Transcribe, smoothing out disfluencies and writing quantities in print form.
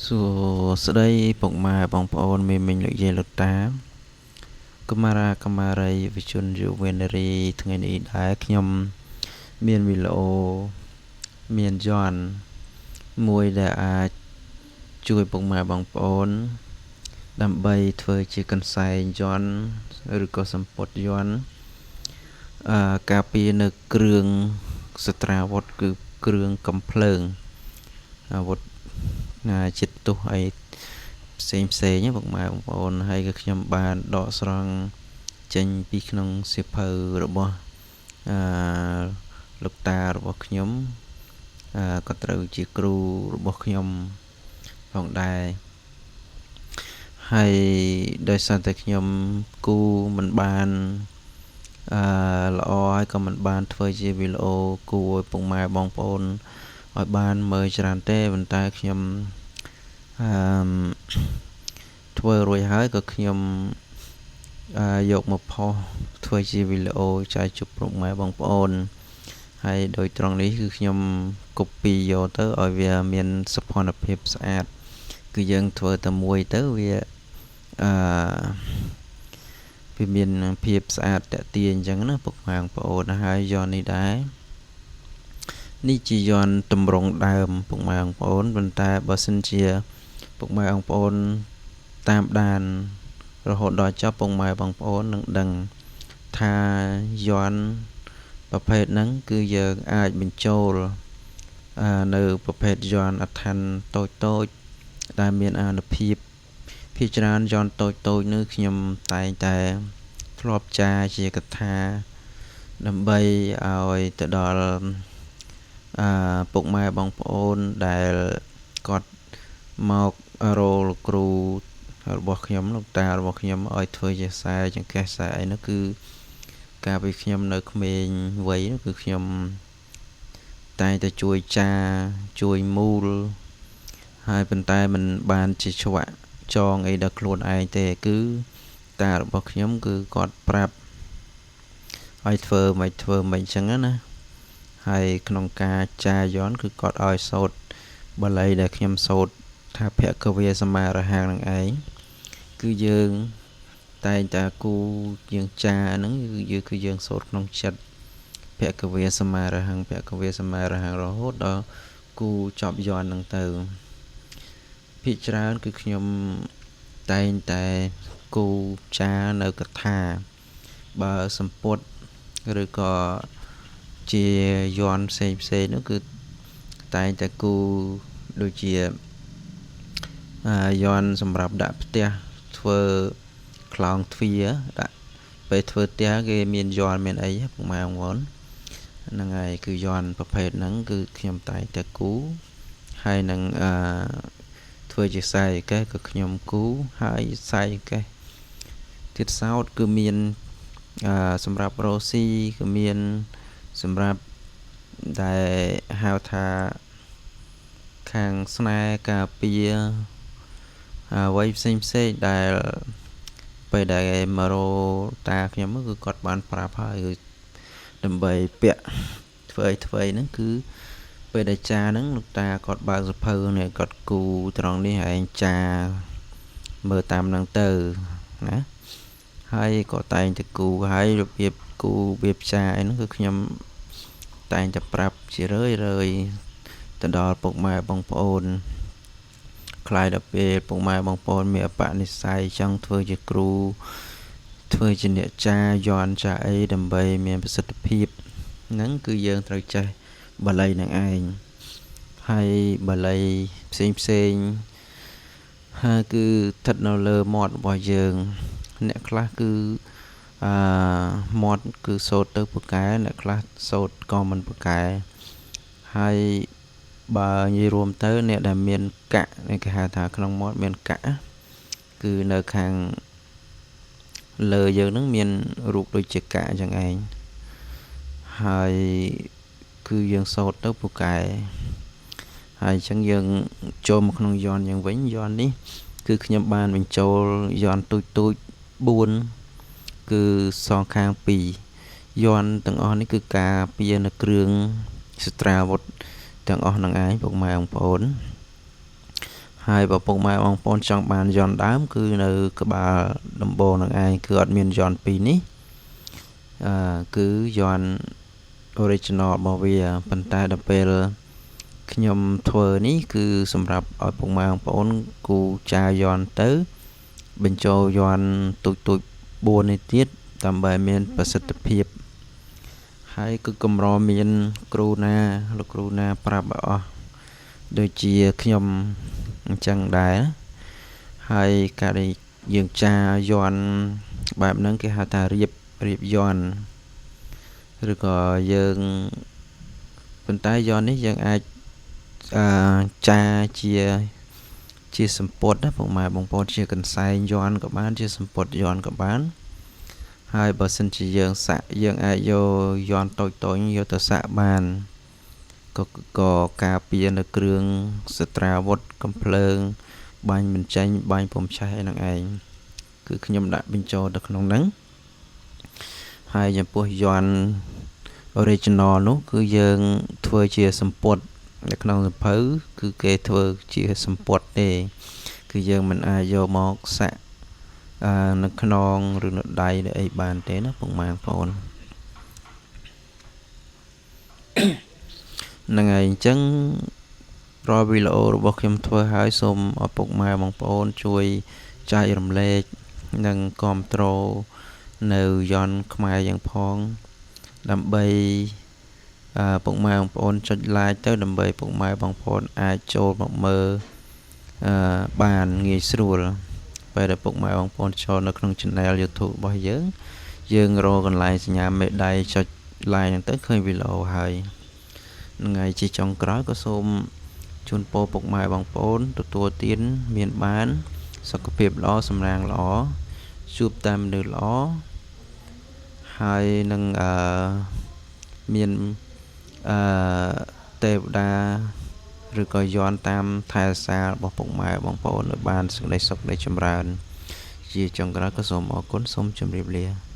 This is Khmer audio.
សួស្តីពុកម៉ែបងប្អូនមីមីងលោកយាយលោកតាកុមារាកុមារីយុវជនយុវនារីថ្ងៃនេះដែរខ្ញុំមានវីដេអូមានយន្តមួយដែលអាចជួយពុកម៉ែបងប្អូនដើម្បីធ្វើជាកន្សែងយន្តឬក៏សម្ពុតយន្តការពារនៅគ្រឿងសត្រាវុធគឺគ្រឿងកំភ្លើងអាវុធជាតិផ្ទុះអីផ្សេងផ្សេងពុកម៉ែបងប្អូនហើយក៏ខ្ញុំបានដកស្រង់ចេញពីក្នុងសៀវភៅរបស់លោកតារបស់ខ្ញុំក៏ត្រូវជាគ្រូរបស់ខ្ញុំផងដែរហើយដោយសារតែខ្ញុំគូមិនបានល្អហើយក៏មិនបានធ្វើជាវីដេអូគូឲ្យពុកម៉ែបងប្អូនឲ្យបានមើលច្រើនទេប៉ុន្តែខ្ញុំធ្វើរួចហើយក៏ខ្ញុំយកមកផុសធ្វើជាវីដេអូចែកជូនពុកម៉ែបងប្អូនហើយដោយត្រង់នេះគឺខ្ញុំ copy យកទៅឲ្យវាមានសោភណភាពស្អាតគឺយើងធ្វើតែមួយទៅវាអឺវាមានភាពស្អាតតាក់ទាញអញ្ចឹងណាពុកម៉ែបងប្អូនហើយយកនេះដែរនេះជាយន្តតម្រងដើមពុកម៉ែបងប្អូនប៉ុន្តែបើសិនជាពុកម៉ែបងប្អូនតាមដានរហូតដល់ចប់ពុកម៉ែបងប្អូននឹងដឹងថាយន្តប្រភេទហ្នឹងគឺយើងអាចបញ្ចូលនៅប្រភេទយន្តអដ្ឋានតូចតូចដែលមានអានុភាពភាគច្រើនយន្តតូចតូចនោះខ្ញុំតែងតែធ្លាប់ចាជាកថាដើម្បីឲ្យទៅដល់ពុកម៉ែបងប្អូនដែលគាត់មករកលោកគ្រូរបស់ខ្ញុំលោកតារបស់ខ្ញុំឲ្យធ្វើជាខ្សែចង្កេះខ្សែអីនោះគឺកាលពីខ្ញុំនៅក្មេងវ័យនោះគឺខ្ញុំតែងតែជួយចាជួយមូលហើយប៉ុន្តែมันបានជាឆ្វាក់ចងអីដល់ខ្លួនឯងទេគឺតារបស់ខ្ញុំគឺគាត់ប្រាប់ឲ្យធ្វើមិនធ្វើមិនអញ្ចឹងណាហើយក្នុងការចាយន្តគឺគាត់ឲ្យសូត្របាលីដែលខ្ញុំសូត្រថាភគវាសមារហាងនឹងឯងគឺយើងតែងតែគូយើងចាហ្នឹងគឺយើងសូត្រក្នុងចិត្តភគវាសមារហាងភគវាសមារហាងរហូតដល់គូចប់យន្តហ្នឹងទៅភាគច្រើនគឺខ្ញុំតែងតែគូចានៅកថាបើសម្ពុតឬក៏ជាយន្តផ្សេងផ្សេងនោះគឺតែងតែគូដូចជាយន្តសម្រាប់ដាក់ផ្ទះធ្វើខ្លោងទ្វារដាក់ពេលធ្វើផ្ទះគេមានយន្តមានអីពុកម៉ែបងប្អូនហ្នឹងហើយគឺយន្តប្រភេទហ្នឹងគឺខ្ញុំតែងតែគូហើយនឹងធ្វើជាខ្សែចង្កេះក៏ខ្ញុំគូហើយខ្សែចង្កេះទៀតសោតគឺមានសម្រាប់រ៉ូស៊ីក៏មានសម្រាប់ដែលហៅថាខាងស្នេហ៍ការពារអ្វីផ្សេងផ្សេងដែលពេលដែលមករតាខ្ញុំគឺគាត់បានប្រាប់ហើយគឺដើម្បីពាក់ធ្វើអីធ្វើអីហ្នឹងគឺពេលដែលចាហ្នឹងលោកតាគាត់បើកសភៅនេះគាត់គូត្រង់នេះឯងចាមើលតាមហ្នឹងទៅណាហើយក៏តែងតែគូហើយរបៀបគូរបៀបចាអីហ្នឹងគឺខ្ញុំតែងតែប្រាប់ជារឿយរឿយទៅដល់ពុកម៉ែបងប្អូនខ្លាយដល់ពេលពុកម៉ែបងប្អូនមានអបនិស្ស័យចង់ធ្វើជាគ្រូធ្វើជាអ្នកចាយន្តចាអីដើម្បីមានប្រសិទ្ធភាពហ្នឹងគឺយើងត្រូវចេះបាលីនឹងឯងហើយបាលីផ្សេងផ្សេងហើយគឺស្ថិតនៅលើមាត់របស់យើងអ្នកខ្លះគឺមាត់គឺសូត្រទៅពូកែអ្នកខ្លះសូត្រក៏មិនពូកែហើយបើនិយាយរួមទៅអ្នកដែលមានកាក់គេហៅថាក្នុងមាត់មានកាក់គឺនៅខាងលើយើងនឹងមានរូបដូចជាកាក់អញ្ចឹងឯងហើយគឺយើងសូត្រទៅពូកែហើយអញ្ចឹងយើងចូលមកក្នុងយន្តយើងវិញយន្តនេះគឺខ្ញុំបានបញ្ចូលយន្តទូចទូច4គឺសងខាង2យន្តទាំងអស់នេះគឺការពារនៅគ្រឿងសត្រាវុធទាំងអស់នឹងឯងពុកម៉ែបងប្អូន ហើយបើពុកម៉ែបងប្អូនចង់បានយ័ន្តដើមគឺនៅក្បាលដំបងនឹងឯងគឺអត់មានយ័ន្តពីរនេះអឺគឺយ័ន្ត original របស់វាប៉ុន្តែដល់ពេលខ្ញុំធ្វើនេះគឺសម្រាប់ឲ្យពុកម៉ែបងប្អូនគូចាយ័ន្តទៅបញ្ចូលយ័ន្តទូចទូច4នេះទៀតដើម្បីមានប្រសិទ្ធភាពហើយគឺកម្រមានគ្រូណាលោកគ្រូណាប្រាប់ឲ្យអស់ដូចជាខ្ញុំអញ្ចឹងដែរហើយការដែលយើងចាយ័ន្តបែបហ្នឹងគេហៅថារៀបរៀបយ័ន្តឬក៏យើងប៉ុន្តែយ័ន្តនេះយើងអាចអឺចាជាជាសម្ពុតណាពុកម៉ែបងប្អូនជាកន្សែងយ័ន្តក៏បានជាសម្ពុតយ័ន្តក៏បានហើយបើសិនជាយើងសាក់យើងអាចយកយ័ន្តតូចតូចយកទៅសាក់បានក៏ក៏ការពារនៅគ្រឿងសត្រាវុធកំភ្លើងបាញ់មិនចេញបាញ់ពុំឆេះហ្នឹងឯងគឺខ្ញុំដាក់បញ្ចូលទៅក្នុងហ្នឹងហើយចំពោះយ័ន្ត original នោះគឺយើងធ្វើជាសម្ពុតនៅក្នុងសភៅគឺគេធ្វើជាសម្ពុតទេគឺយើងមិនអាចយកមកសាក់អឺនៅខ្នងឬនៅដៃឬអីបានទេណាពុកម៉ែបងប្អូនហ្នឹងហើយអញ្ចឹងរាល់វីដេអូរបស់ខ្ញុំធ្វើហើយសូមឪពុកម៉ែបងប្អូនជួយចែករំលែកនិងគ្រប់គ្រងនៅយ័ន្តខ្មែរយ៉ាងផងដើម្បីអឺពុកម៉ែបងប្អូនចុច like ទៅដើម្បីពុកម៉ែបងប្អូនអាចចូលមកមើលអឺបានងាយស្រួលពេលដែលពុកម៉ែបងប្អូនចូលនៅក្នុង Channel YouTube របស់យើងយើងរកកន្លែងសញ្ញាមេដៃចុច like ហ្នឹងទៅឃើញវីដេអូហើយថ្ងៃជាចុងក្រោយក៏សូមជូនពរពុកម៉ែបងប្អូនទទួលទានមានបានសុខភាពល្អសំណាងល្អជួបតាមមនុស្សល្អហើយនឹងអឺមានអឺទេវតាឬក៏យ័ន្តតាមថែរក្សារបស់ពុកម៉ែបងប្អូនឲ្យបានសេចក្តីសុខនៃចម្រើន ជាចុងក្រោយក៏សូមអរគុណសូមជម្រាបលា។